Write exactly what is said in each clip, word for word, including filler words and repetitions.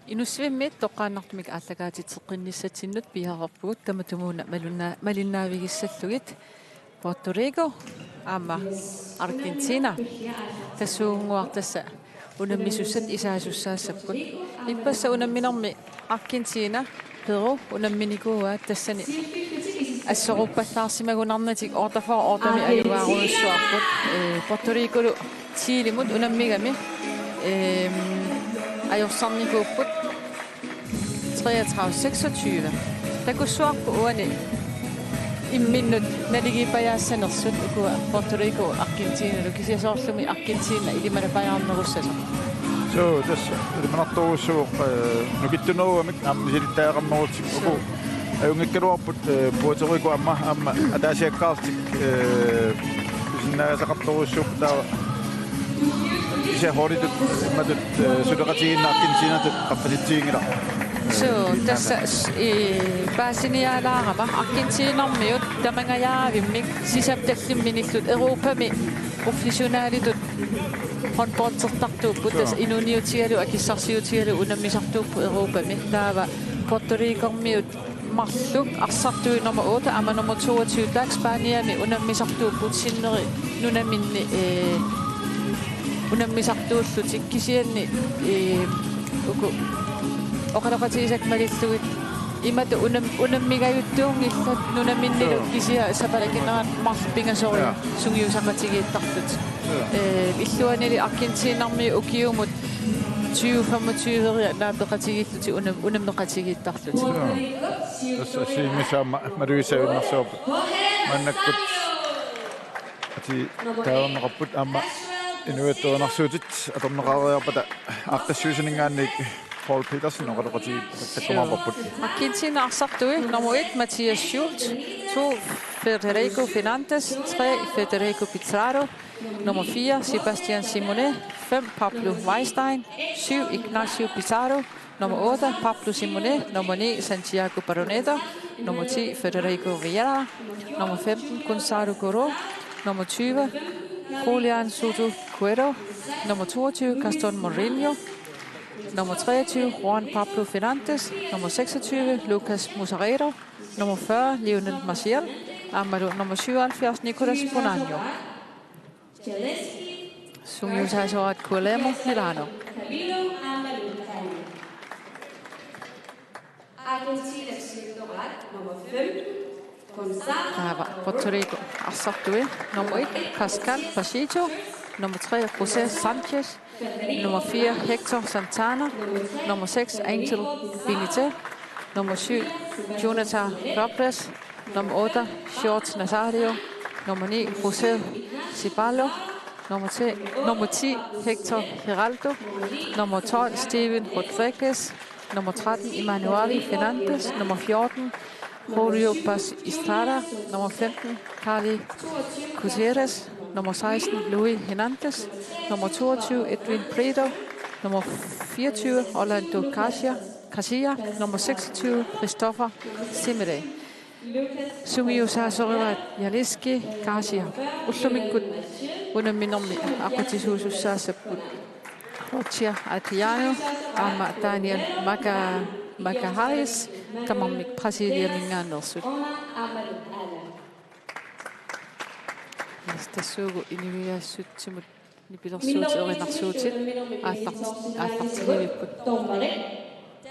Inussivimmiit toqqaannartumik aallakaatitseqqinnissatsinnut piareerpugut, tamatumuuna malunna-, malinnaavigissallugit Puerto Rico aamma Argentina. Tassuugunnguaq tassa unammisussat isaasussaassapput. Ippassaq unamminermi Argentina, Peru unamminikuuaat, tassani assoruppallaarsimagunarnatik otteogfyrre ottemi ajugaarujussuarput. Ee, Puerto Ricolu Chilemut unammigami, ehm, ajorsarnikuupput treogtredive seksogtyve. Takussuarput uani imminnut naligiippajaassanersut ukua Puerto Rico Argentinalu, kisianni soorlumi Argentina ilimanarpajaarnerussasoq. Suu, tassa ilimanartorujussuuvoq, eh, nukittunerugamik aamma misilittagaqarnerutsigu. Suu. Uku ajunngikkaluarput, eh, Puerto Rico aamma, aamma ataasiakkaarlutik, eh, pisinnaagasaqartorujussuupput taava. Kisianni holditut imatut, eh, suleqatigiinnartut Argentinatut qaffasitsiginngilaq. Suu, tassa s-, i-, paasiniaalaarama Argentinamiut tamangajaavimmik sisamat tallimat minillutik Europami professionalitut håndboldertartuupput, suu, tassa inuuniutigalugu akissarsiutigalugu unammisartuupput Europami. Taava Puerto Ricomiut marluk arsartui nummer otte aamma nummer toogtyve, taakku Spaniami unammisartuupput sinneri nunaminni, eh, unammisartuullutik, kisianni, eh, uku oqaloqatigisakka malillugit imatut unam-, unammigajuttuunngillat nunaminnilu, joo, kisianni sapalakineraat marluk pingasoriit, joo, sungiusaqatigiittarlutik. Joo. Eh, illuanili Argentinamiut ukiumut tyve femogtyve-riat naapeqatigiillutik unam-, unammeqatigiittarlutik. Joo. Tassa siimissama malugissavinnarsuupput. Maannakkut ati taarneqarput aamma inuiattut erinarsuutit atorneqareerpata aaqqissuussininngaanniit Paul Petersen oqaloqatigiit takkumaarparput. Argentina arsartui: nummer et, Matthias Schulz, to, Federico Fernandes, tre, Federico Pizarro, nummer fire, Sebastian Simonet, fem, Pablo Weistein, syv, Ignacio Pizarro, nummer otte, Pablo Simonet, nummer ni, Santiago Baroneto, nummer ti, Federico Vieira, nummer femten, Gonzalo Coro, nummer tyve, Julian Soto Cuero, nummer toogtyve, Gaston Mourinho, nummer treogtyve, Juan Pablo Fernandes, nummer seksogtyve, Lucas Musarero, nummer fyrre, Lionel Maciel, aammalu nummer syvoghalvfjerds, Nicolas Bonano. Sungiusaasoraat Guillermo Milano. Taava Puerto Rico arsartui: nummer et, Pascal Pachito, nummer tre, José Sánchez, nummer fire, Hector Santana, nummer seks, Angel Benitez, nummer syv, Jonathan Robles, nummer otte, George Nazario, nummer ni, José Ceballos, nummer ti, nummer ti, Hector Geraldo, nummer tolv, Steven Rodriguez, nummer tretten, Emmanuel Fernandes, nummer fjorten, Julio Paz Estrada, nummer femten, Carly Gutierrez, nummer seksten, Luis Hernandez, nummer toogtyve, Edwin Prieto, nummer fireogtyve, Orlando Garcia, Garcia, nummer seksogtyve, Christopher Simile. Sungiusaasorivaat Yaliski Garcia. Ullumikkut unamminermi aqqutisuusussaassapput Roger Adriano aamma Daniel Maga-, Magalhães, tamarmik Brasiliaminngaanneersut. Yes, tassuugu inuiaassutsimut nipilersuutit erinarsuutit aallart-, aallartigivipput.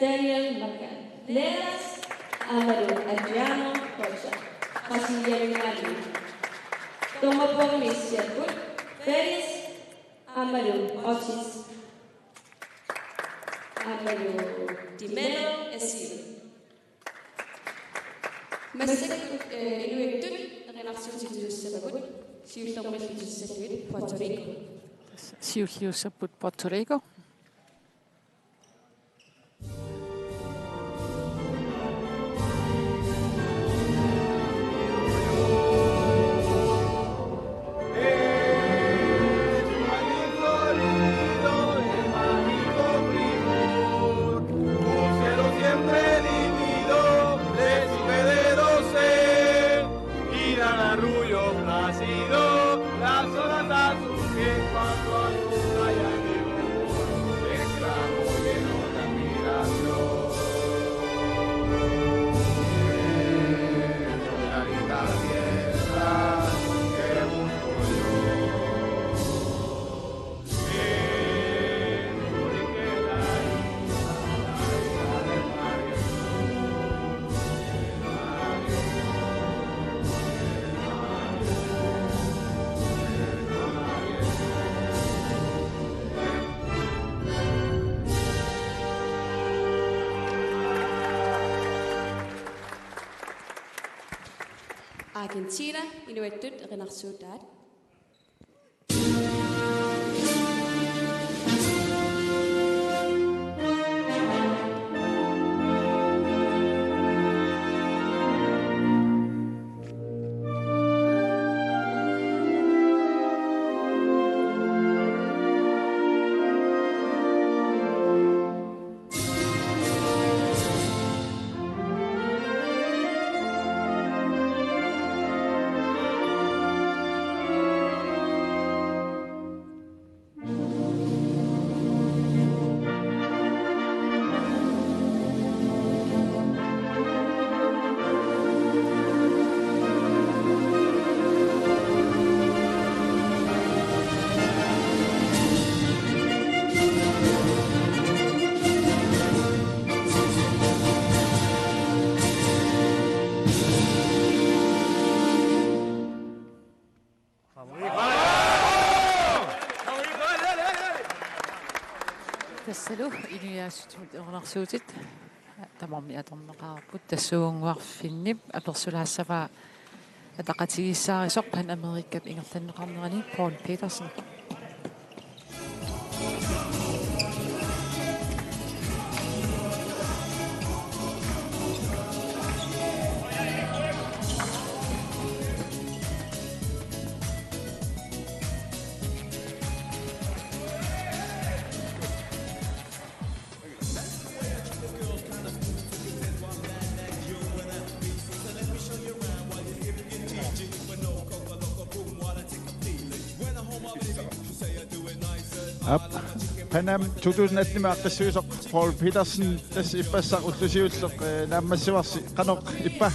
Daniel Magalhães aammalu Adriano Rocha, Brasiliaminngaanniit. Dommerborgimiissiapput Félix aammalu Otis aammalu Di Mello Asilo. Massakkut, eh, inuiattut erinarsuutit tusassapput, siullermillu tusassallugit Puerto Rico. Siulliussapput Puerto Rico. Argentina, inuiattut erinarsuutaat. Tassalu inuiaassutimut erinarsuutit tamarmik atorneqareerput, tassuugunnguaq Finnip apersulaassavaa ataqatigiissaasoq Pan Amerikap ingerlanneqarnerani Paul Petersen. Aap, Pan Am to tusind atten aaqqissuisoq Paul Petersen, tassa ippassaq ulloq siulleq, eh, naammassivarsi, qanoq ippa?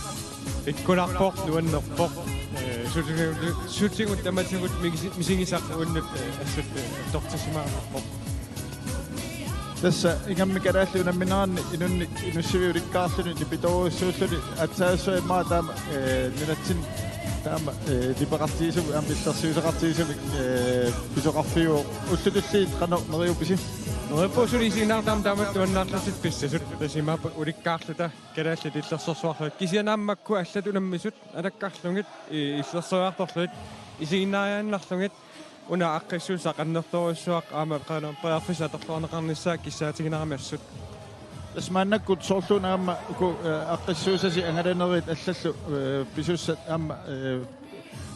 Ikkunarpoq, nuannerpoq. Eh, sutigut, sutigut tamatigut migisi-, misigisaq unnuk, eh, assut, eh, tortissimaarpoq. Tassa ingammik kalaallit unammineranni inunnik inussivik ulikkaarluni nipitorujussuulluni aatsaassuaq immaqa taama, eh, nunatsinni taama, eh, nipeqartigisumik aamma illersuisoqartigisumik, eh, pisoqarfiuvoq. Ullut tulliit qanoq neriuppisi? Neriuppunga suli isiginnaarluta aamma taamatut nuannaarlutik pissasut. Tassa imaappoq ulikkaarluta kalaallit illersorsuarlugit. Kisianni aamma makkua allat unammisut alakkarlugit, i-, illersoriartorlugit, isiginnaariaannarlugit. Una aaqqissuussaq annertoorujussuaq aamma qanoq periarfissaq atorluarneqarnissaa kissaatiginarami assut. Tassa maannakkut soorluuna aamma uku, eh, aaqqissuussasi angalanerit allallu, eh, pisussat aamma, eh,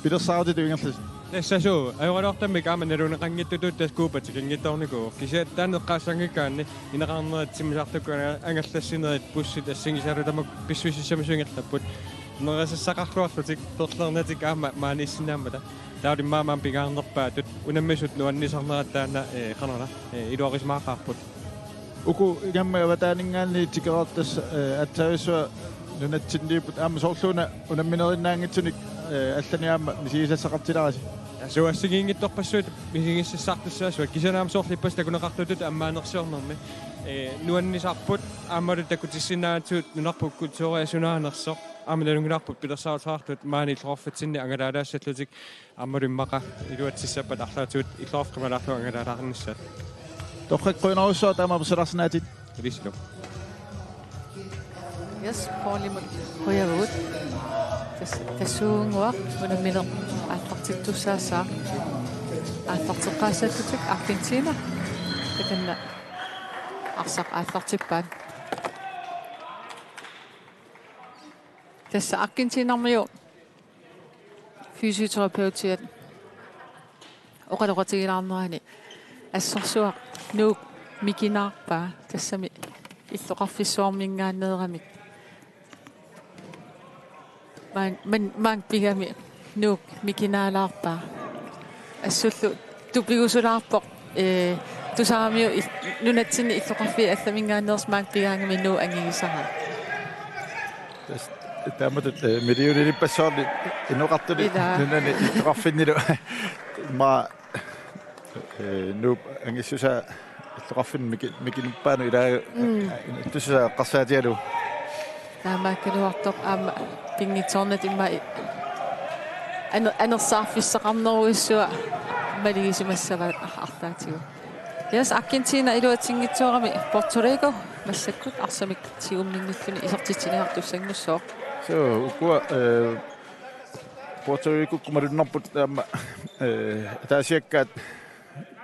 pilersaarutitut ingerlasut. Tassa suu, ajoraluartumik aamma naluneqanngitsutut tassa Cuba tikinngitsoornikuuvoq. Kisianni taanna eqqaassanngikkaanni ineqarnerit timmisartukkut anga-, angallassinerit bussit assigisaallu tamakku pissusissamisut ingerlapput. Nerisassaqarluarlutik perlernatik aamma maaniissinnaammata. Taava immaqa aamma pingaarnerpaatut unammisut nuannisarnerat taanna, eh, qanoruna, eh, iluarisimaaqaarput. Uku ingammik avataaninngaanniit tikereertassa, eh, aatsaavissuaq nunatsinniipput aamma soorluuna unamminerinnaanngitsunik, eh, allanik aamma misigisassaqartilaarisi. Tassa assigiinngitsorpassuit misigissassartussaassuat kisianni aamma soorlu ippassaq takuneqartutut ammaanersiornermi. Eh, nuannisarput aammalu takutissinnaagatsigit nunarput kulturia sunaanersoq. Aamma nalunngilarput pilersaaruteqartut maani illoqarfitsinni angalaalaassallutik. Aammalu immaqa iluatsissappat arlaatigut illoqarfik qimalaarlugu angalaalaarnissaat. Torrak, qujanarsuaq taama apersulaarsinnaagatsigit. Ilissilu. Yes, Paulimut qujavugut. Tas-, tassuugunnguaq unammineq aallartittussaassaaq. Aallarteqqaassallutik Argentina. Takanna arsaq aallartippaat. Tassa Argentinarmiut fysioterapeutiat oqaloqatigilaarnerani assorsuaq Nuuk mikinaarpaa, tassami illoqarfissuarminngaanneeramik. Maang-, man-, maanga pigami Nuuk mikinaalaarpaa. Assullu tupigusulaarpoq, eh, Tusaramiut il-, nunatsinni illoqarfiit allaminngaanneersut maanga pigaangami Nuuk angigisaraa. Tassa taamatut, eh, millionilippassuarnik inoqartuni. Ilaa. Nunani illoqarfinnilu. Immaqa, eh, Nuup angissusaa illoqarfinni miki-, mikinippaanut ilaa, mm, eh, inattussusaa eqqarsaatigalugu. Taamaakkaluartoq aamma pinngitsoornata immaqa i-, aner-, anersaarfissaqarnerujussuaq malugisimassavaat ar-, arlaatigut. Yes, Argentina iluatsinngitsoorami Puerto Rico massakkut arsamik tigumminngilluni isertitsiniartussanngussaaq. Suu, ukua, eh, Puerto Ricokkut malunnarput aamma, eh, ataasiakkaat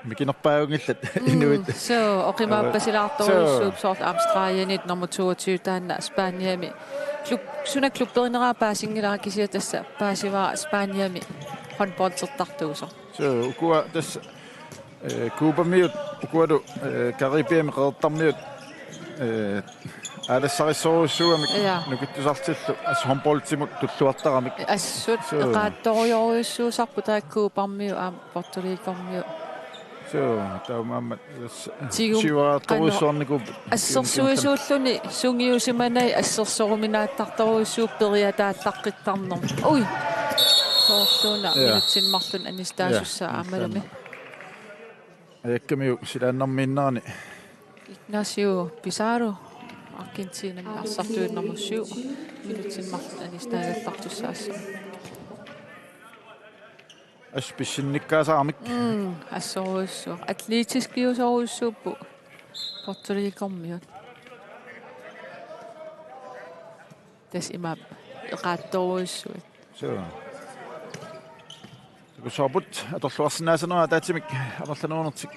mikinerpaagunngillat inuit. Suu, oqimaappasilaartorujussuupput soorlu aamma Strejinit nummer toogtyve taanna Spaniami. Klub, suna klubberineraa paasinngilara kisianni tassa paasivara Spaniami håndboldertartuusoq. Suu, ukua tassa, eh, Cubamiut, ukualu, eh, Caribeami qeqertarmiut, eh, aalassarissorujussuugamik. Ja. Nukittusartillu assut håndboldimut tulluartaramik. Assut. Suu. Eqaatsorujorujussuusarput taakku Cubamiut aamma Puerto Ricomiut. Suu, taamaammat tassa Tigum-, siuartorujussuarnikuupput. Assersuisuulluni sungiusimanai assersoruminaattartorujussuupput periataallaqqittarnermut. Ui. Soorluuna. Ja. Minutsini marlunni anistaasussaa. Ja, aammalumi. Ajakkamiuk silaannarmiinnerani. Ignacio Pizarro, Argentinami arsartuinnarmussiu, minutsini marlunni anistaagallartussaassaaq. Assut pissinnikkaasaramik. Mm, assorujussuaq. Atletiskiusorujussuupput Puerto Ricomiut. Tassa imaappoq eqaatsorujussuit. Suu. Takussavarput atorluarsinnaasanera ataatsimik amerlanerunertik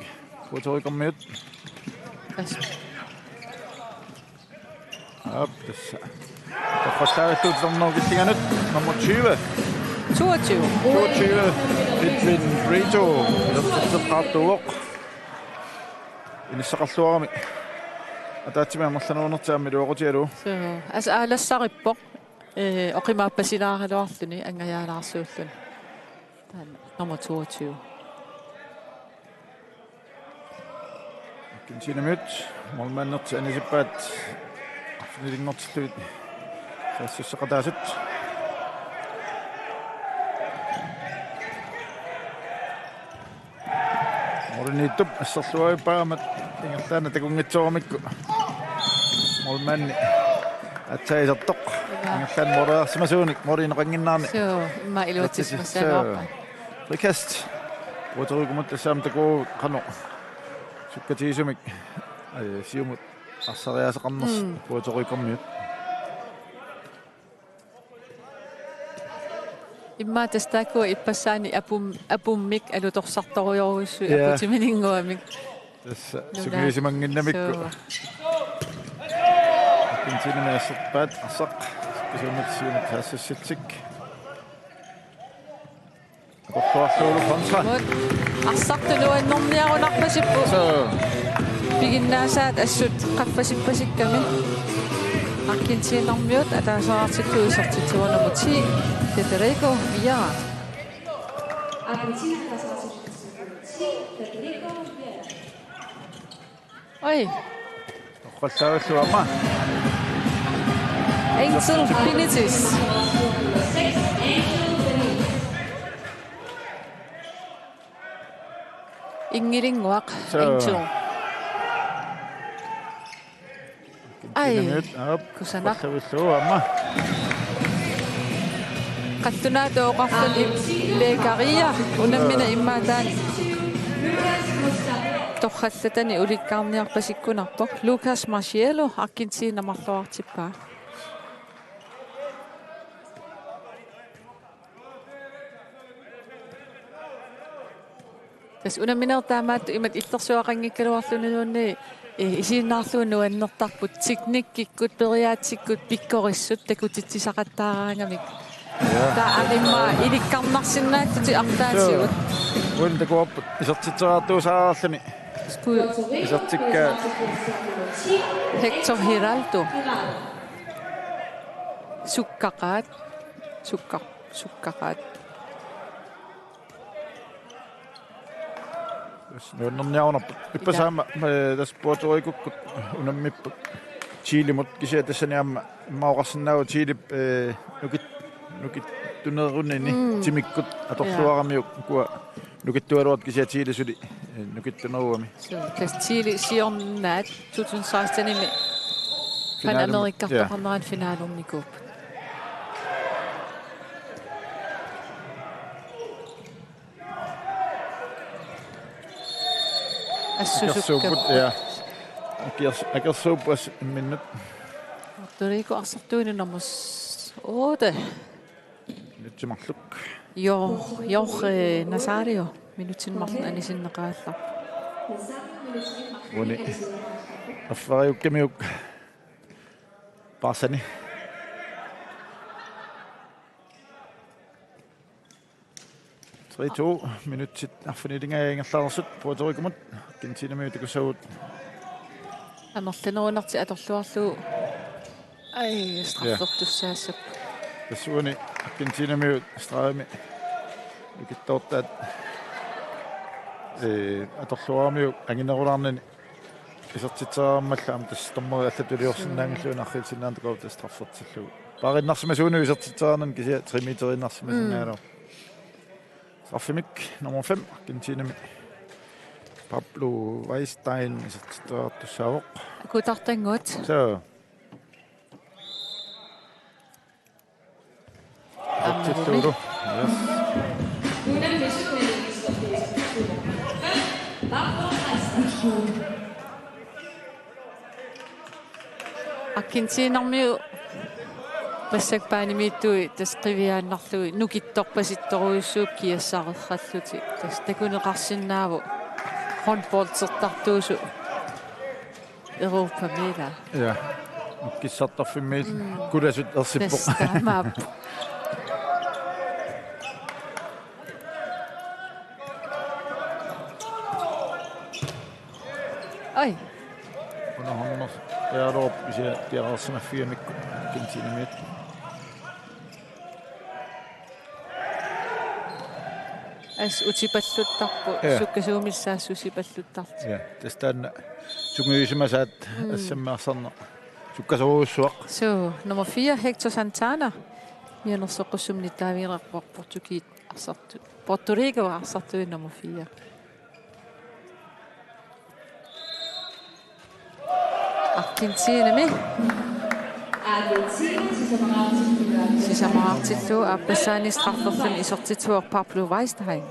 Puerto Ricomiut. Tassa. Aap, tassa. Torrallaagallutik tornera killinganut nummer tyve. Toogtyve. Toogtyve. Edwin Brito. Isertitseqqaartuuvoq. Inissaqarluarami. Ataatsimik amerlanerunertik aamma iluaqutigalugu. Suu. Assut aalassarippoq. Eh, oqimaappasilaaraluarluni angajaalaarsuulluni. Taanna nummer toogtyve. Argentinamiut målmandertik anisippaat arfinilinngortillugit saassussaqataasut. Målimiittup asserluarippaammat ingerlaannaq takunngitsooramikku. Målmandi aatsaat isertoq. Ingerlaannaq måleriarsimasuunik målineqannginnerani. Suu, immaqa iluatsissimassaagaluarpaa. Suu. Frikast. Puerto Ricomut tassa aamma takuuk qanoq sukkatigisumik. Ai, siumut arsariaaseqarnersoq. Mm. Puerto Ricomiut. Immaqa tassa taakkua ippassaani apum-, apummik alutorsartorujorujussuit. Ja. Aputimininnguamik. Tassa nuna. Sungiusimannginnamikku. Suu. Argentinami asserpaat arsaq. Kisianni siumut saassussitsik. Atorluarlugu kontra. Arsartut nuannerniarunarpasipput. Suu. Piginnaasaat assut qaffasippasikkami. Argentinamiut ataaseq artikkut isertitsivoq nummer ti, Federico Vieira. Argentina ataaseq artikkut nummer ti, Federico Vieira. Oi. Torrallaagalluarama. Angel Benitez. Inngilinnguaq. Suu. Angel. Ai. Inngilinnguaq, aap. Kusanaq. Torrallaagalluarama. Qattunaat oqarluni Legaria unammineq immaqa taanna torrallatani ulikkaarniarpasikkunarpoq. Lucas Marchiello, Argentina marloraartippaa. Tassa unammineq taamaattut imatut illersuaqanngikkaluarluniluunniit, eh, isiginnaarlugu nuannertarput teknikkikkut, periaatsikkut, pikkorissut takutitsisaqattaaraangamik. Ja. Taava aamma ilikkarnarsinnaattutit arlaatigut. Suu. Uani takuarput isertitseraartuusaarluni. Sku-, isertikkaat. Hector Giraldo. Sukkaqaat. Sukka-, sukkaqaat. Tassa nuannerniarunarput. Ippassaq aamma, eh, tassa Puerto Ricokkut unammipput Chilemut, kisianni tassani aamma immaqa oqarsinnaavoq Chilep, eh, nukit-, nukittunerunini, mm, timikkut atorluaramiuk ukua nukittugaluartut, kisianni Chile suli, eh, nukittuneruami. Suu, tassa Chile siornaat to tusind seksten-imi Pan finale-, Amerikartoqarnerani, ja, finalernikuupput. Assusukkapput. Akersuupput, ja. Akers-, akersuupput assut imminnut. Puerto Rico arsartuinut nummer s-, otte. Minutsit marluk. Joo, Jorge Nazario. Minutsit marluk anisinneqarallarpoq. Uani affariukkamiuk paarsani. Tre to, minutsit arfinilinngaanniit ingerlareersut Puerto Ricomut. Argentinamiut takussapput. Amerlanerunartik atorluarlugu. Ai, straffertussaassapput. Tassa uani Argentinamiut stregimi nukittoortaat, ee, atorluaramiuk anginerulaarnani isertitseriarmallugu aamma tassa dommeri allatut iliorsinnaanngilluinnarlugu, mm, arriitsinnaanngilluinnarlugu straffertillugu. Paariinnarsimasuunik isertitseriarnani kisianni tre meteriinnarsimasinnaavoq. Mm. Straffemik nummer fem, Argentinami Pablo Weisstein isertitseriartussaavoq. Kutartannguat. So. Aamma. Yes. Argentinamiut massakkut baanimiittui tassa qiviaannarlugit nukittorpasittorujussuupput kiassarerallutik. Tassa takuneqarsinnaavoq håndboldertartuusut Europami ilaa. Ja. Kissartorfimmiit, mm, kulasut ersippoq. Tassa taamaappoq. Ai. Una håndmas. Pearup isia piareersimaffigamikku Argentinamiut. As utipalluttarput, ja, sukkasuumik saassussipalluttartut. Ja, tassa taanna sungiusimasaat, mm, assammi arsarneq sukkasoorujussuaq. So, nummer fire, Hector Santana. Mianersoqqussummik nittaavigineqarpoq Portugi-, arsartu-, Puerto Rico arsartuuvoq nummer fire. Argentinami. Sisamaraartillugu aappassaani strafferfimmi isertitsivoq Pablo Weisstein.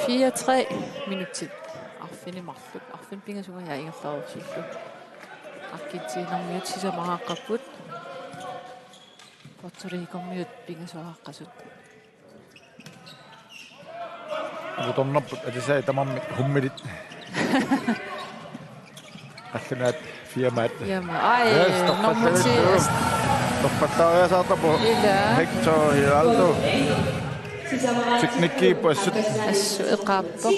Fire tre, minutsit arfineq-marluk. Arfineq-pingasunga, ja, ingerlareersullugu. Argentinamiut sisamaraaqqapput. Puerto Ricomiut pingasoqaqqasut. Utornarput alisai tamarmik hummilit. Qallunaat firmaat. Firma. Ai, yes, nummer ti. Torpallaariarlugu. Torpallaariasaartarpoq. Ila. Hector Giraldo. Teknikkiippoq assut. Assut eqaappoq.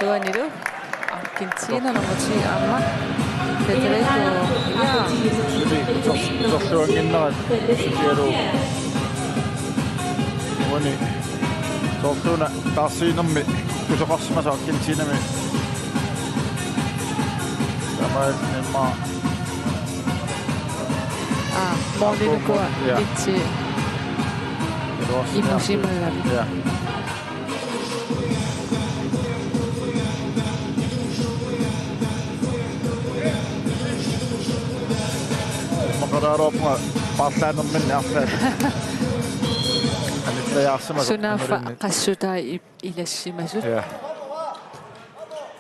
Illuanilu Argentina nummer ti aamma. Federico, ja. Suli utor-, utorluannginnerat sulialu. Uani soorluuna taarsiinermi kukkusoqarsimasoq Argentinami. Taamaammat. Aa, målilukua, ja, nitsi. Iluarsimaarput. Imusimagami. Ja. Maqalaarorpunga paarlaanerminni arlaat. Anittajaarsimasoq. Sunaaffa imaluunniit qassutaa i-, ilassimasut. Ja.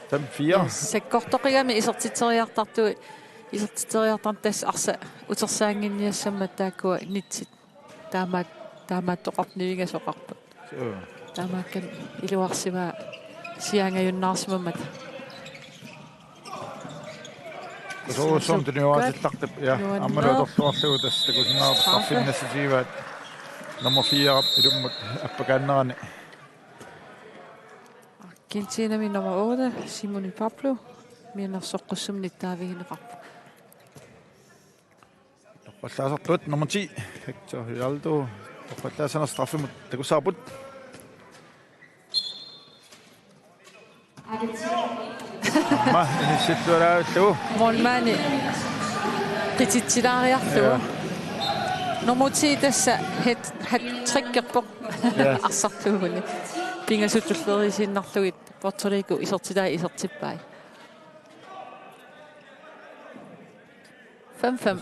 Fem fire. Sakkortoqigami isertitseriartartui, isertitseriartarneq tassa arsaq utersaannginniassammat taakkua nitsit. Taamaat-, taamaattoqarnivigasoqarput. Joo. Taamaakkami iluarsimaat siaangajunnaarsimammata. Soorunami tuniuaatillartut, ja, nuanneq, aammalu atorluarlugu tassa takusinnaavarput straffe. Straffinnassutigivaat nummer fire ilummut appakaannerani. Argentinami nummer otte, Simone Pablo, mianersoqqussummik nittaavigineqarpoq. Torpallaasartuat nummer ti, Hector Giraldo. Torpallaassanersoq straffimut takussavarput. Aamma inissilluarlugu. Målmandi qititsilaariarlugu. Ja. Nummer ti tassa hat-, hat-trickerpoq. Ja. Arsartuuguni. Pingasut tulleriiaasiinnarlugit Puerto Rico isertitai isertippai. Fem fem.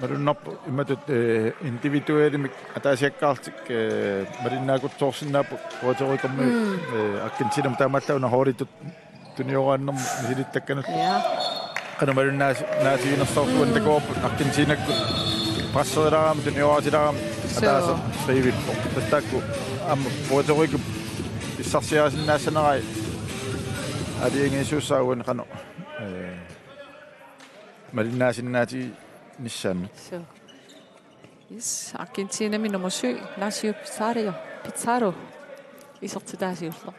Malunnarpoq imatut, eh, individuelimik ataasiakkaarlutik, eh, malinnaakutsoorsinnaapput Puerto Ricomiut, mm, eh, Argentinamut taamaallaat una holditut Tunioraannermut misilittakkanut. Ja. Qanoq malinnaas-, naasiinersorlugu, mm, takuarput Argentinakkut. Presserilaarami, tunioraatilaarami. Suu. Ataaseq frivilligit. Tassa taakku aamma Puerto Rico pissarsiarisinnaassanerai. Aalajangiisuussaaq uani qanoq, eh, malinnaasinnaatiginissaannut. Suu. Yes, Argentinami nummer syv, Nacio Pizarro, Pizarro, isertitaasiulleq.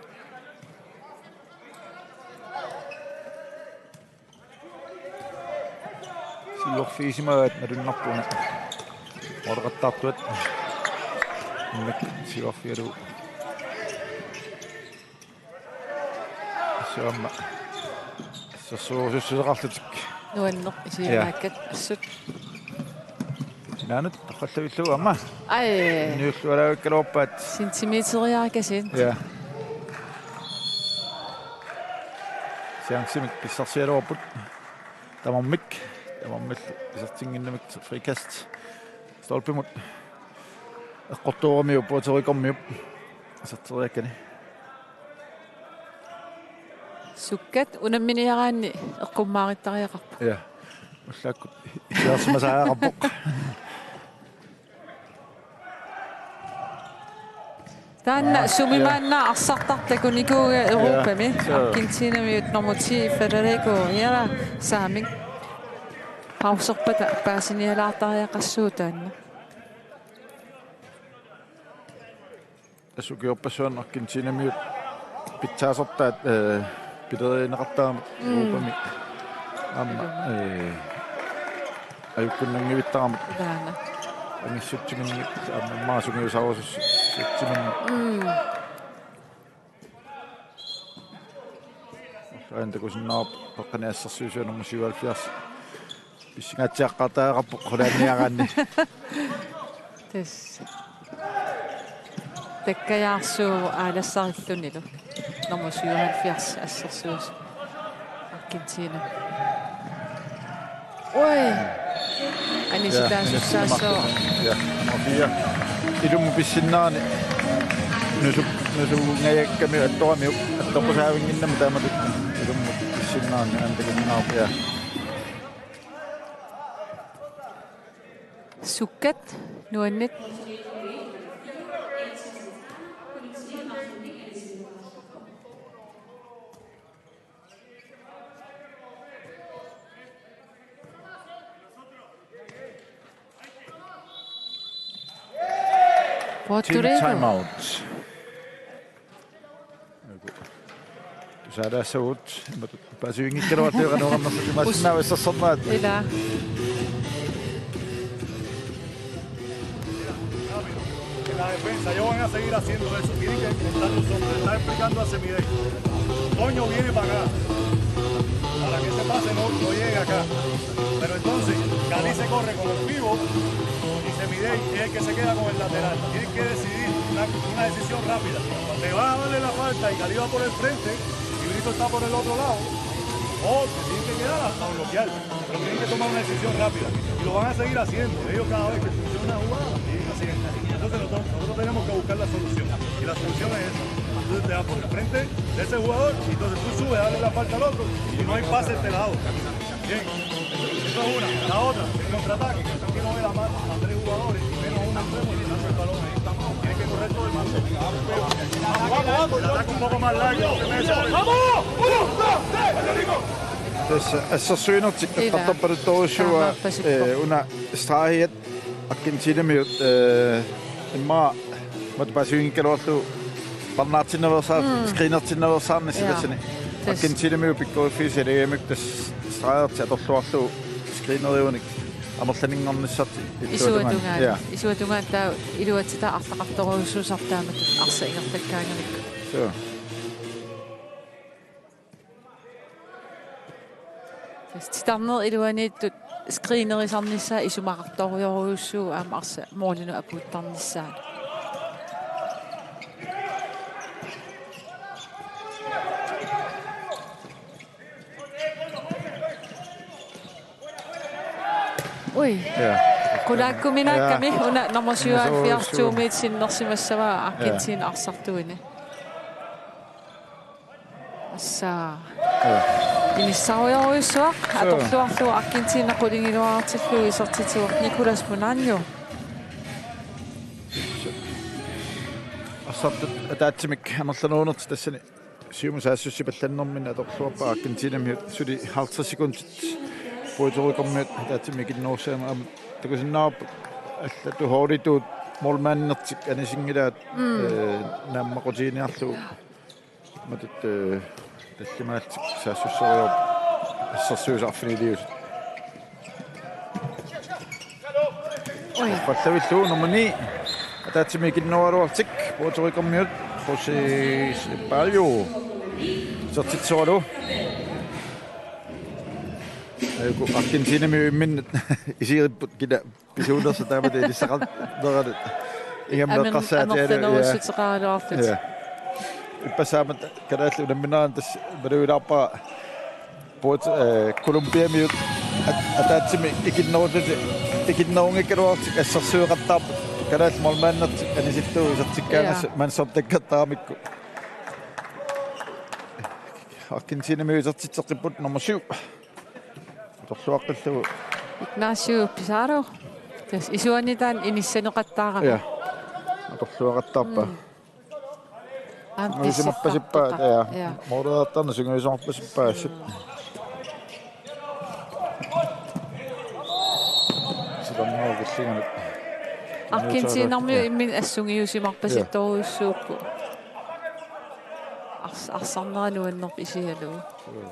Siuarfigisimagaat malunnarpoq una. Orqattartuat. Immak siuarfigalugu. Assut aamma. Assersuusussuseqarlutik. Nuanneq isiginnaakkat, ja, assut. Sinaanut toqqallavillugu aamma. Ai. Niulluaraavikkaluarpaat. Centimeteriarakasiit. Ja. Chancemik pissarsiaraluarput. Tamarmik. Tamarmillu isertinnginnamik frikast. Stolpemut. Eqqortooramiuk Puerto Ricomiut. Iserteriakkani. Sukkat unamminiaraanni eqqummaaruttariaqarpoq. Ja. Ullaakkut isersimasariaqarpoq. Taanna, aa, sumi, ja, maanna arsartartut takunikuuaat, ja, Europami. Suu. Argentinamiut nummer ti, Federico Hierro, saamik. Pauserpata paasinialaartariaqassuuvoq taanna. Assut ukiorpassuarni Argentinamiut pitsaasortaat, eh, pilerineqartaramik, mm, Europami. Aamma, eh, ajukkunnanngivittaramik. Taanna. Angissutsiminnik aamma sungiusaarusutsiminnik. Mm. Aana takusinnaavarput peqqani assersuisuunermi syvoghalvfjerds. Pissangaatsiaqqaartariaqarpoq qulaaniaraanni. Tassa. Takkajaarsuuvoq aalassarillunilu. Nummer syvoghalvfjerds assersuusoq. Argentina. Oj. Anisitaasussaassaaq. Ja, nummer fire. Ilummut pissinnaani. Nusu-, nusunngajakkami attoramiuk. Attoqqusaavinnginnami taamatut. Ilummut pissinnaani antakinnaarpia. Sukkat nuanneq. Puerto Rico. Team timeout. Tusaalaassaagut, imatut paasivinngikkaluarlutik qanoq annertusimaassinnaavissarsorpaat. Ila. En la defensa, ellos van a seguir haciendo eso. Tienen que estar los hombres. Está explicando a Semidey. Toño viene para acá. Para que ese pase no, no llegue acá. Pero entonces, Cali se corre con el pivot y Semidey es el que se queda con el lateral. Tienen que decidir una, una decisión rápida. Le va a darle la falta y Cali va por el frente y Brito está por el otro lado. O se tienen que quedar a, a bloquear. Pero tienen que tomar una decisión rápida. Y lo van a seguir haciendo. Ellos cada vez que funciona una jugada, siguen haciendo. Entonces nosotros, nosotros tenemos que buscar la solución. Y la solución es esa. Entonces te vas por el frente de ese jugador y entonces tú subes a darle la falta al otro y no hay pase de este lado. Bien. Esa es una. La otra, el contraataque. Aquí no ve la mano a tres jugadores y menos a un extremo y le lanza el balón ahí. Tiene que correr todo el mundo. Vamos, vamos, vamos. Un poco más largo. Tassa assersuinertik, ila, eqqartorpaluttorujussuuara, taamaappassippoq, eh, una straahiat Argentinamiut, eh, immaqa imatut paasivinngikkaluarlugu parnaartinnaveersaarlutik, mm, screenertinnaveersaarnissaq, ja, tassani. Tassa. Argentinamiut pikkoriffigisat ilagigamikku tassa straahiat atorluarlugu screeneriunik amerlanerunngornissartik illuatungaani. Isuatungaani. Ja. Isuatungaani taava iluatsitaa arlaqartorujussuusarpoq taamatut arsaq ingerlakkaangamikku. Suu. Tassa titarneq iluaniittut screenerisarnissaa isumaqartorujorujussuuvoq aamma arsaq målinut apuuttarnissaanut. Ui. Ja. Qulaakkuminaakkami, ja, una nummer syvoghalvfjerds, suu, to meter sinnersimassavaa, ja, Argentina arsartuini. Assa. Inissarujorujussuaq atorluarlugu Argentina qulingiluaartillugu isertitsivoq Nicolas Munanio. Arsartut ataatsimik amerlanerunertik tassani siumut saassussipallannerminni atorluarpaa Argentinamiut suli halvtreds sekundit Puerto Ricomiut ataatsimik ikinnerussaanera aamma takusinnaavarput allatut holditut målmandinertik anisinngilaat, mm, eh, naammaqqutigiinniarlugu. Matut, eh, tallimaallutik saassusseriarput assersuisut arfiniliusut. Oj. Pallavillugu nummer ni. Ataatsimik ikinnerugaluarlutik Puerto Ricomiut José Ceballos. Isertitseralugu. Aajuku Argentinamiut imminnut isigeripput kina pisuunersoq taamatut inissaqarneranut. Ingammik amerlanerussuteqaraluartut. Ja. Ippassaq aamma kalaallit unammineranni tassa malugilaarpara Puerto, eh, Colombiamiut at-, ataatsimik ikinnerullutik, ikinnerunngikkaluarlutik assersueqattaarput. Kalaallit målmandinertik anisillugu isertikkaangassuk, ja, mansortakkertaramikku. Argentinamiut isertitseqqipput nummer syv. Atorluaqqillugu. Ignacio Pizarro. Tassa isuanitaa inissaneqattaarami. Ja. Atorluaqattaarpaa. Mm. Aamma sungiusimarpasippaat, pissartoqqa. Ja. Ja. Måleriartarneq sungiusimarpasippaat. Silanngua killinganit. Argentinamiut, ja, imminnut assungiusimarpasittorujussuupput. Ars-, arsarnera nuannerpoq isigalugu. Ja.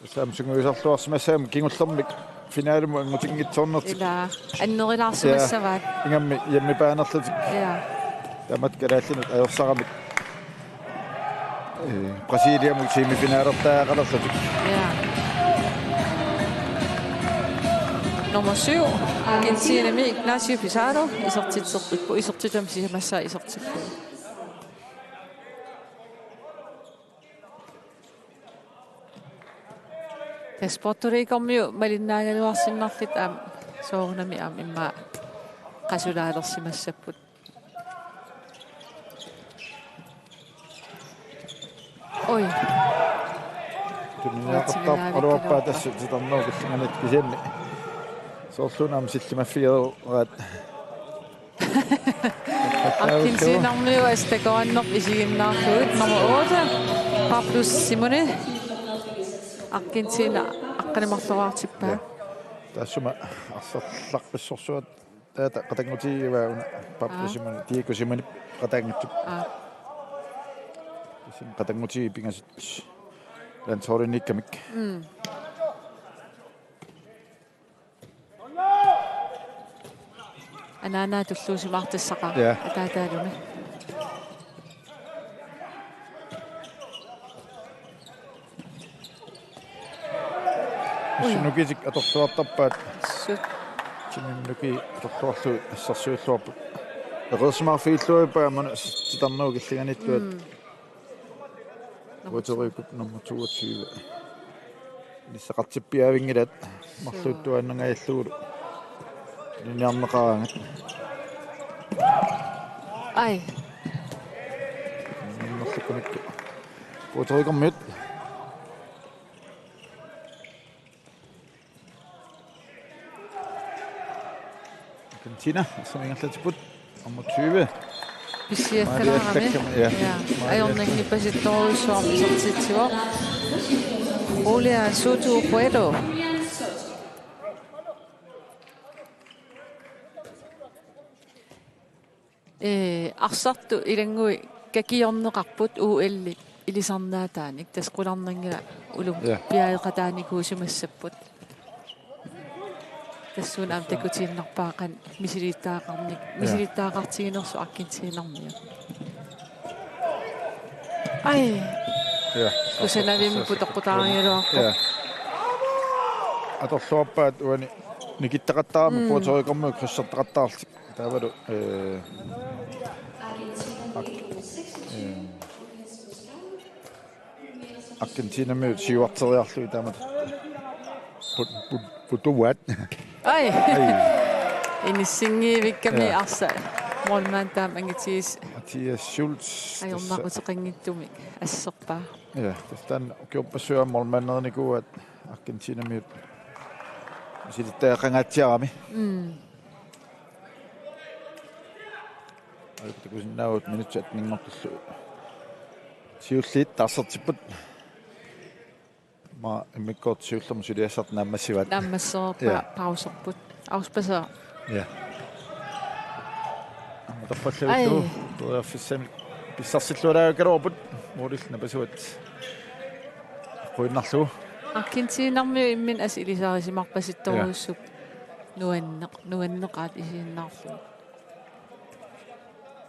Tassa aamma sungiusarluarsimassagamik kingullermik finalemut angutinngitsoornertik. Ilaa, annerilaarsimassavaat. Ja, ingammik hjemmebaanerlutik. Ja. Taamatut kalaallinut ajorsaramik. Eh, Brasiliamut semifinalertariaqalerlutik. Ja. Nummer syv, Argentinami Ignacio Pizarro, isertitseqqipput, isertitami sisamassaa isertippoq. Tassa Puerto Ricomiut malinnaagaluarsinnarlutik aamma soorunami aamma immaqa qasulaalersimassapput. Oj. Tuniniaqattaarpaluarpaa tassa titarnerup killinganit kisianni. Soorluuna aamma sillimaffigereeraat. Argentinamiut assut takorannerput isiginnaarlugit nummer otte, Pablo Simoni. Argentina aqqaneq-marloraartippaa. Ja. Taassuma arsartarfissorsuaq taava qatanngutigivaa una Pablo, aa, Simoni, Diego Simoni qatanngutigivaa. Aa. Tassa qatanngutigivaa pingasut landsholdiniikkamik. Mm. Anaanaa tulluusimaartassaqaaq. Ja. Ataataalumi. Ui. Nukitik atorluartarpaat. Suu. Timi Nukiit atorluarlugit assersuilluarput. Eqeersimaarfigilluarpaa aamma titarnerup killinganiittuat. Mm. Puerto Rico nummer toogtyve. Inissaqartippiaavinngilaat marluuttuaannangajallugulu. Linjarneqaraangat. Ai. Nummerlukkunikku. Puerto Ricomiut. Argentina, som ingerlatipput, nummer tyve. Pissiassalaarami. Maria Beckham, ja. Ja. Maria. Ajornanngipasittorujussuarmik isertitsivoq. Julian Soto Cueto. Ee, arsartut ilannguit kakiorneqarput O L-ip ilisarnaataanik, tassa qularnanngilaq, ja, olympiadeqataanikuusimassapput. Tassuuna aamma takutiinnarpaa qanoq misilittagaqarnik-, ja, misilittagaqartiginersoq Argentinamiut. Ai. Ja. Kusanavimmi putoqqutaarigaluarpoq. Ja. Atorluarpaat uani nikittaqattaarami, mm, Puerto Ricomiut krydsertaqattaarlutik. Taavalu, eh, Ar-, eh, Argentinamiut siuarteriarlugit taamatut put-, put-, putuaat. Ai. Ai. Inissinngivikkami, ja, arsaq. Målmand taama angitigis Mathias Schultz. Ajornaquteqanngitsumik asserpaa. Ja, tassa taanna ukiorpassuit målmanderinikuuaat Argentinamiut misilittagaqangaatsiarami. Mm. Ajuttaakusinnaavugut minutsit attenngortullu siulliit taarsertipput. Aamma immikkoortut siullermut suliassartik naammassivaat. Naammassereerpaa. Ja. Pauserput. Afspasser. Ja. Aamma torrallavittu. Ai. Periarfissamik pissarsillualaagaluarput. Målillu napasuat. Quinnarlugu. Argentinamiut imminnut assut ilisarisimarpasittorujussuupput. Ja. Nuanneq-, nuanneqaat isiginnaarlugit.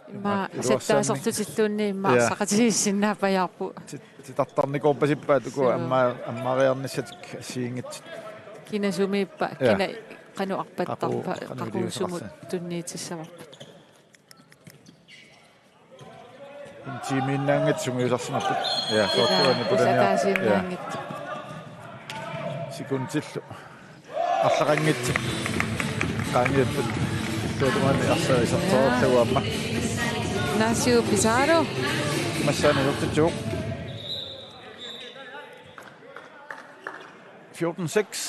Immaqa iluarsaannik. Sattaasertutittuunni immaqa. Ja. Arsaqatigiissinnaapajaarput. Tit-, titartarnikuuppasippaat uku. Suu. Amma-, ammaariarnissatik assigiinngitsut. Kina sumiippa, ja, kina qanoq arpattarpa, qaqugu, qaqugu sumut iliuuseqarsinnaasut tunniutissavarput. En time-innaanngitsoq sungiusarsimapput. Ja, soorlu. Ja, uani pulaniar-, ataasiinnaanngitsoq. Ja. Sekundillu arlaqanngitsut qaangiupput. Illuatungaani arsaq isertoorlugu aamma. Ignacio Pizarro. Massaani isertitsivoq. Fjorten seks.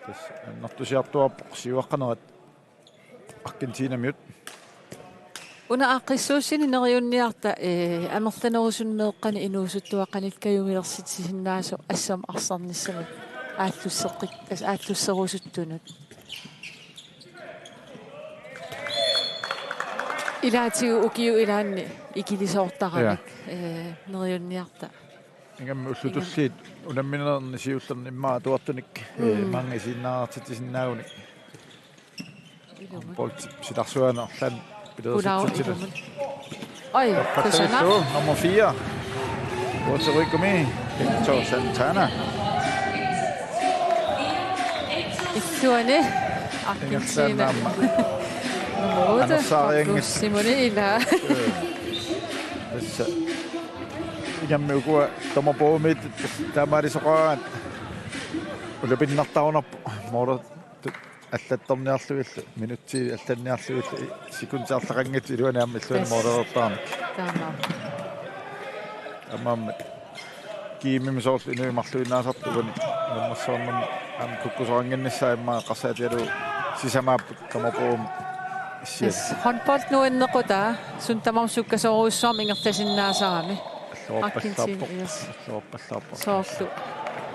Tassa annertusiartuaarpoq siuaqqanerat Argentinamiut. Una aaqqissuussini neriunniarta, eh, amerlanerusunneeqqani inuusuttuaqqanillu kajumilersitsisinnaasoq assammik arsarnissamut aallusseqqik-, tassa aallusserusuttunut. Ilaatigut ukiut ilaanni ikilisoortaramik, ja, eh, neriunniarta. Ingammik ullut tulliit unamminerni siullerni immaqa atuartunik, eh, mm, maanga isiginnaartitsisinnaagunik. Ilumut. Håndbold silarsuaani arlaannik pilerisitsitsineq. Pulaavoq ilumut. Oj, kusanaq. Nummer fire. Puerto Ricomi, Hector Santana. Illuani Argentina. Ingerlaannaq aamma. Nummer otte, anersaarianngilaq. Simone, ilaa. Ee. Tassa. Ingammik ukua dommerbogiumiittut taamaalisoqaraangat ulapinnartarunarpoq. Målertut allattorniarlugillu, minutsit allanniarlugillu, sekundit arlaqanngitsut iluani aamma illuani. Yes. Målereertaramik. Taamaappoq. Taamaammat. Kiimimi soorlu inuit marluinnaasartut uani naammassereernermi aamma kukkusoqannginnissaat immaqa eqqarsaatigalugu sisamaapput dommerbogiumut issianik. Yes, håndbold nuannequtaa, suna tamarmi sukkasoorujussuarmik ingerlasinnaasarami. Alluarpallaarpoq. Argentina, yes. Alluarpallaarpoq. Soorlu.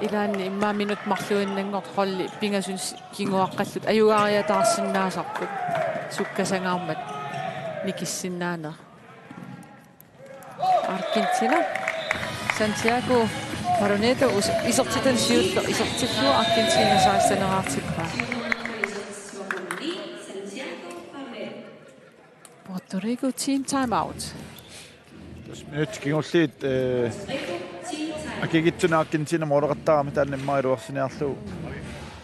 Ilaanni immaqa minutsit marluinnanngortut holdit pingasut s-, kinguaqqallutik ajugaariataarsinnaasarput. Sukkasangaarmat nikissinnaaneq. Argentina. Santiago Maroneto us-, isertitani siulleq isertillugu Argentina seksteneqartippaa. Puerto Rico team timeout. Tassa minutsit kingulliit, eh, akikitsunik Argentina måleqattaarami, taanna immaqa iluarsiniarlugu.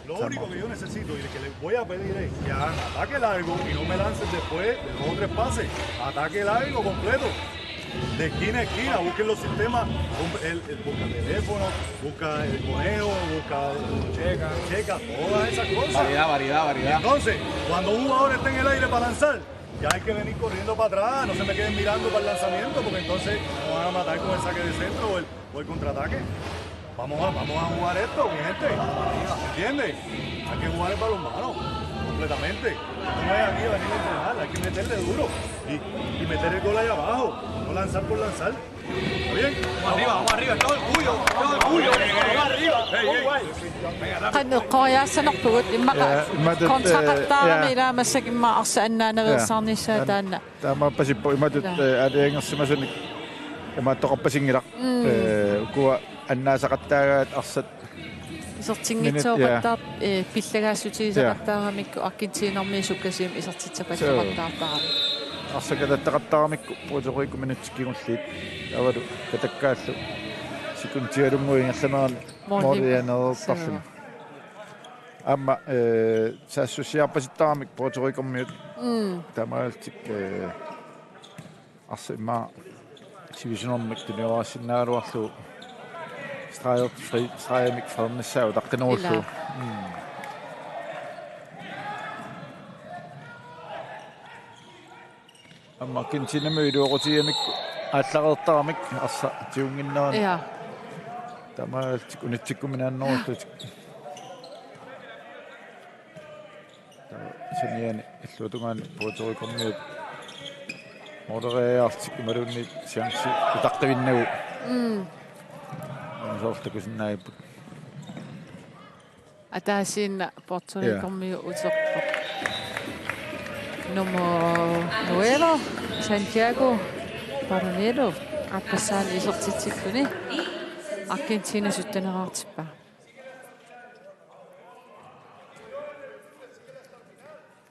Lo único que yo necesito y que le voy a pedir es que hagan ataque largo y no me lancen después de dos o tres pases. Ataque largo completo. De esquina a esquina, busquen los sistemas, el, el busca teléfono, busca el conejo, busca el checa, checa, todas esas cosas. Variedad, variedad, variedad. Entonces, cuando un jugador está en el aire para lanzar, ya hay que venir corriendo para atrás, no se me queden mirando para el lanzamiento, porque entonces me van a matar con el saque de centro o el, o el contraataque. Vamos a, vamos a jugar esto, mi gente. ¿Entiendes? Hay que jugar el balonmano completamente. Esto no es aquí venir a entrenar, hay que meterle duro y, y meter el gol allá abajo, no lanzar por lanzar. ¿Está bien? Vamos arriba, vamos arriba, todo el cuyo, todo el cuyo, vamos arriba. Ey, ey. Qanoq eqqoriaassanerpugut immaqa. Ja, imatut, eh, kontraqattaarami, ja, ilaa massakkut immaqa arsaq annaanaveersaarnissaa. Ja. Taanna. Taamaappasippoq imatut, ja, eh, aalajangersimasunik imaattoqarpasinngilaq. Mm. Eh, ukua annaasaqattaagaat arsat. Isertinngitsooqattaar-, minut, ja, eh, pillagaassutigisaqattaaramikku, ja, Argentinamiut sukkasuumik isertitsaqattaartarami. Suu. Arsaq katattaqattaaramikku Puerto Rico minutsit kingulliit. Taavalu katakkaallu sekundialunnguit ingerlanerani måli-, målianeertarluni. Suu. Aamma, eh, saassussiarpasittaramik Puerto Ricomiut. Mm. Taamaalillutik, eh, arsaq immaqa sivisunermik tuniorarsinnaagaluarlugu streg-, fri-, stregimik freernissaa utaqqinerullugu. Ilaa. Mm. Aamma Argentinamiut iluaqutigigamikku aallareertaramik arsaq tigunnginnerani. Ja. Taamaalillutik unitsikkuminaannerullutik. Taava saniani illuatungaani Puerto Ricomiut måleriaarlutik imaluunniit chance utaqqivinnagu. Mm. Soorlu takusinnaagipput. Ataasiinnaq Puerto Ricomiut uterpoq. Nummer nueve, Santiago Paranelo, aappassaanik isertitsilluni. Argentina sytteneraartippaa.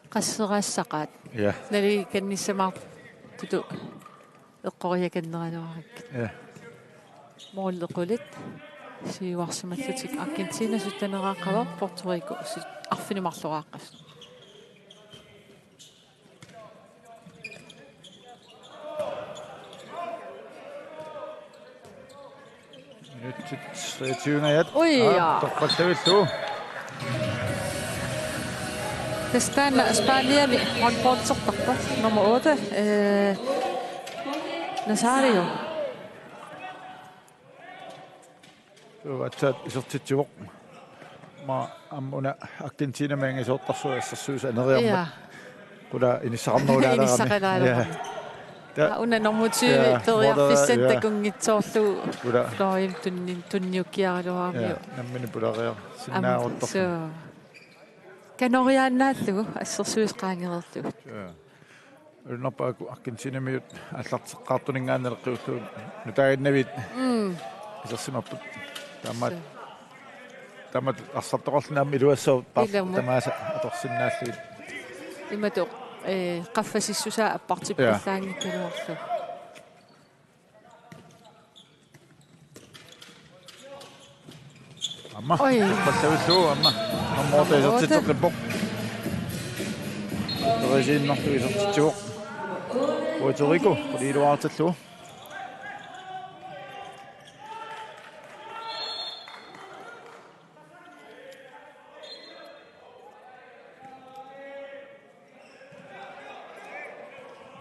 Qasseraassaqaat. Ja. Naligiinnissamaartutut eqqoriakanneraluarakkit. Ja. Måli qulit siuarsimallutik. Argentina sytteneraarpaa, Puerto Rico arfineq-marloraaqqasoq. Minutsit treogtyve-ngajat. Ui, ja. Torpallavillugu. Tassa taanna Spaniami håndboldertarpoq, nummer otte, øh, Nazario. Aatsaat isertitsivoq. Aamma una Argentinami angisoortarsuaq assersuisut aneriarmat. Ja. Qulaa inissaqarnerulaarami. Inissaqalaarami. Ja. Una nummer tyve, ja, periarfissanik takunngitsoorlugu. Qulaa. Fløjip tunni-, tunniukkiaraluarami. Ja, nammineq pulariarsinnaaruttorpoq. Aamma, suu. Kanoriaannaallugu assersuisut qaangereerlugit. Ja. Ulluinnarpaaku Argentinamiut aallarteqqaartuninngaanniit naleqqiullugu nutaaginnaviit. Mm. Isersimapput. Taamaat. Suu. Taamaat arsartoqarluni aamma iluassavut par-, iluamik, tamaasa atorsinnaallugit. Imatut, eh, qaffasissusaa appartippallaanngikkaluarlugu. Ja. Aamma. Oi. Torpallavillugu aamma. Nummer otte. Nummer otte. Isertitseqqippoq. Teresiinnarlugu isertitsivoq. Puerto Rico, qulit iluaartillugu.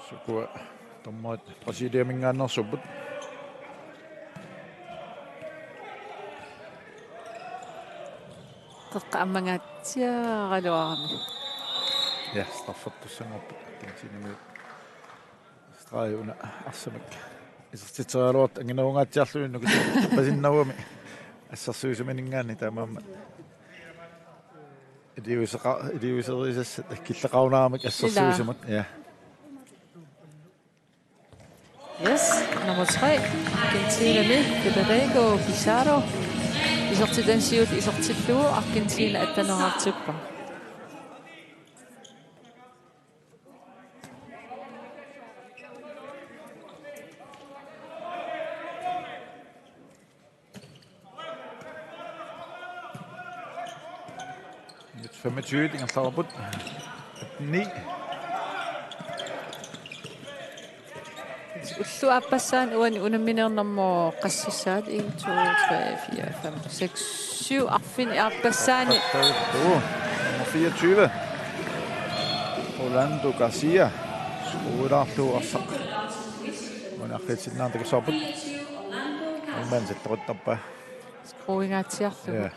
Sukua dommerit Brasiliaminngaanneersuupput. Qeqqa ammangaatsiaraluarami. Ja, straffertussanngorput Argentinamiut. Streg una arsamik. Isertitseriaraluartoq anginerungaatsiarluni nukittorpasinnarami. Assersuisumininngaanniit taamaammat. Iliuuseqa-, iliuuserisassat killeqarunaramik assersuisamut. Ilaa. Ja. Yes, nummer tre, Argentinami, Federico Pizarro. Isertitassiuut isertillugu Argentina atteneraartippaa. Femogtyve, ingerlareerput. Ni. Ulloq aappassaani uani unammineernermi qassissaat, en, to, tre, fire, fem, seks, syv, arfineq-aappassaani. Aappassaat, nummer fireogtyve. Rolando Garcia. Skuulaarlugu arsaq. Uani arriitsinnaanera takussavarput. Aamma salleruttarpaa. Skruingaatsiarlugu. Ja.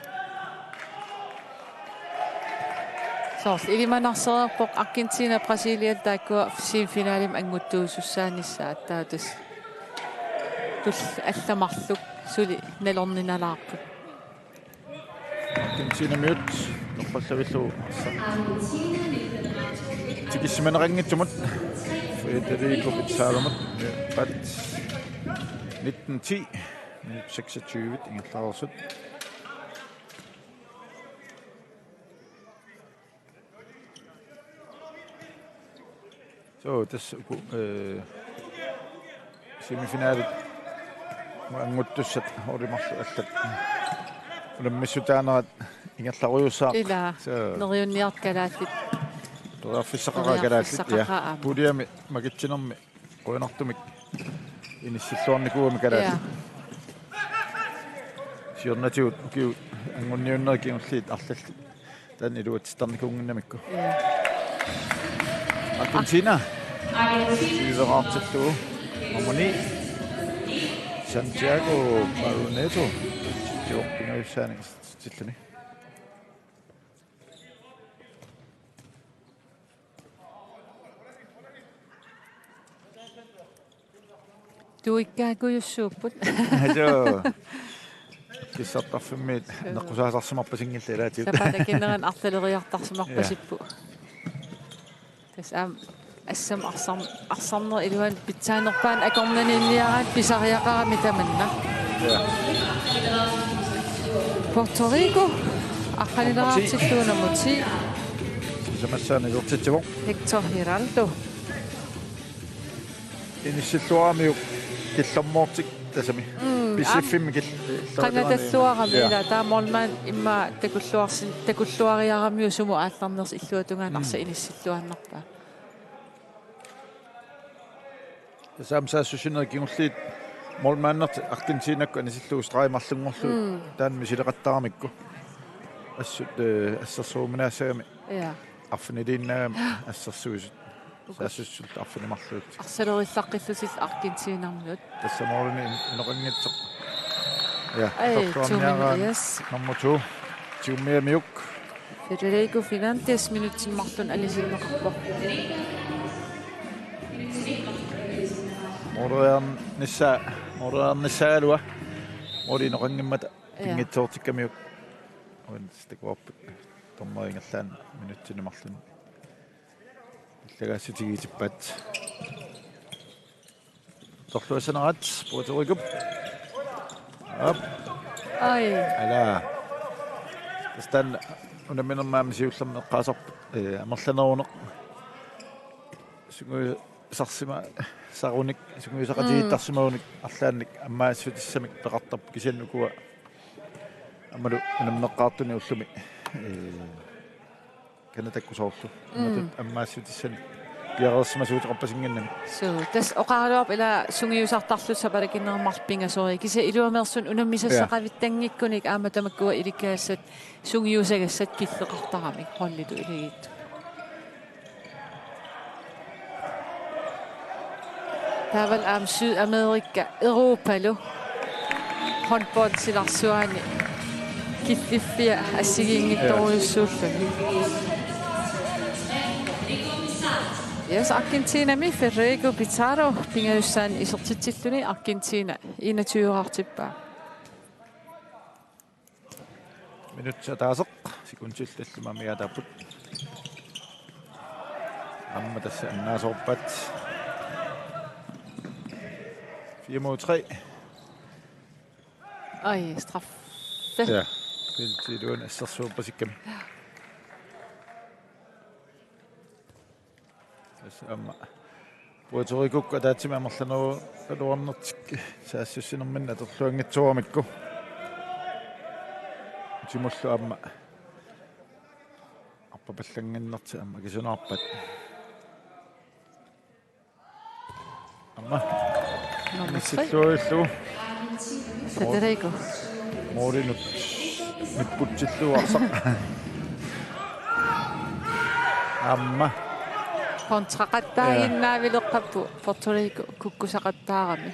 Soorlu ilimanarsereerpoq Argentina Brasilia taakkua semifinalimi annguttuusussaanissaat, taava tassa tulliani allat marluk suli nalorninalaarput. Argentinamiut torpallavillugu arsaq tikissimaneqanngitsumut Federico Pizzarromut, pat nitten ti. Minut seksogtyve ingerlareersut. Så tassa uku, øh, semifinalit annguttussat holdit marluk allat unammissutaanerat ingerlarujussuaq. Ilaa, så neriunniartut kalaallit. Periarfissaqaqaat kalaallit, ja. Periarfissaqaqaat aamma. Puljemi makitsinermi qujanartumik inissilluarnikuugami kalaallit. Ja. Siornatigut ukiut angunniunnerit kingulliit arlallit taanna iluatsittarnikuunnginnamikku. Ja. Argentina. Siuleqaartillugu nummer ni, Santiago Paluneto, titsivoq pingajussaannik tilluni. Tuikkaakkujussuupput. Joo. Kissartarfimmiit neqqusaasarsimarpasinngillat ilaatigut. Sapaatip akunnera arlaleriartarsimarpasippoq. Tassa aamma assam arsam-, arsarneq iluani pitsaanerpaat akornanniinniaraat pisariaqarami tamanna. Ja. Puerto Rico aqqanileqaartillugu nummer ti. Sisamassaani isertitsivoq. Hector Giraldo. Inissilluaramiuk killormoortik tassami. Mm, P C F-imi kil-, qangatalluarami. Ja. Ila taava målmand immaqa takulluarsin-, takulluariaramiuk sumut aallarnersoq illuatungaanut arsaq inissilluaannarpaa. Tassa aamma saassussinerit kingulliit målmandertik Argentinakkut anisillugu stregi marlunngorlugu. Mm. Taanna misileqattaramikku. Assut, eh, assersuuminaassagami. Ja. Arfiniliinnaagami assersuisut. Saassussinerit arfineq-marluk. Arsalerillaqqillutik Argentinamiut. Tassa målini in-, inoqanngitsoq. Ja, ai, torluarniaraat Tuumi Elias. Nummer to. Tigummiamiuk. Federico Fernandes minutsini marlunni anisinneqarpoq. Måleriarnissaa, måleriarnissaagaluaq. Måli inoqanngimmata. Ja. Pinngitsoortikkamiuk. Uani takuarput. Dommeri ingerlaannaq minutsini marlunni allagaassutigiitippaat. Torluassanerat Puerto Ricop. Aap. Ai. Ala. Tassa taanna unamminermi aamma siullermi eqqaasarput, eh, amerlaneruneq. Sungiusarsimasarunik, sungiusaqatigiittarsimagunik, mm, arlaannik ammaassissutissamik peqartarpoq kisianni ukua aammalu unammeqqaartunik ullumi, eh, Canadakku soorlu. Mm. Imatut ammaassissutissanik piareersimasuuteqarpasinnginnami. Suu, tassa oqaraluarpoq ila sungiusartarlutik sapaatip akunnerini marluk pingasorii. Kisianni iluameersunik unammisassaqavittanngikkunik aamma tamakkua ilikkagassat sungiusagassat killeqartaramik holditut ilagiittut. Taavalu aamma Sydamerika, Europalu håndbold silarsuani killiffia assigiinngitsorujussuulluni. Yes, Argentinami Federico Pizarro pingajussaannik isertitsilluni Argentina enogtyve-raartippaa. Minutsit ataaseq, sekundit tallimat amigaataapput. Aamma tassa annaasoorpaat. Fire mod tre. Ai, straffe. Ja, feltip iluani assersuerpasikkami. Tassa aamma Puerto Ricokkut ataatsimik amerlanerugaluarnertik saassussinerminni atorluanngitsooramikku. Utimullu aamma arpapallannginnertik aamma akisunaarpaat. Aamma. Nummer tre. Inissilluarlugu. Federico. Målinut nipputsilluarsaq. Aamma. Kontraqattaaginnaavilerput Puerto Rico kukkusaqattaarami.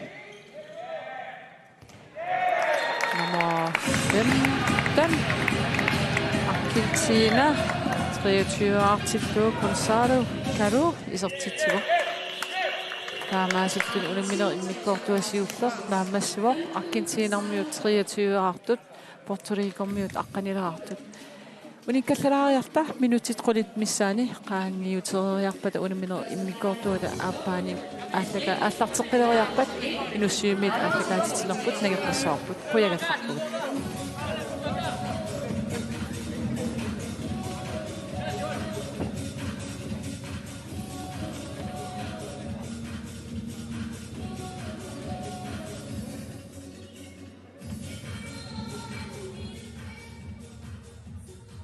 Nummer femten. Argentina. Treogtyve-raartillugu Gonzalo Caro isertitsivoq. Taamaasilluni unamminerup immikkoortua siulleq naammassivoq. Argentinamiut treogtyve-raartut, Puerto Ricomiut aqqanileqartut. Unikkallalaariarta minutsit qulit missaanni qaangiutereeriarpata unamminerup immikkoortuata aappaani aallaka-, aallarteqqileriarpat Inussivimmiit aallakaatitsinerput nangeqqissavarput, qujagallarpugut.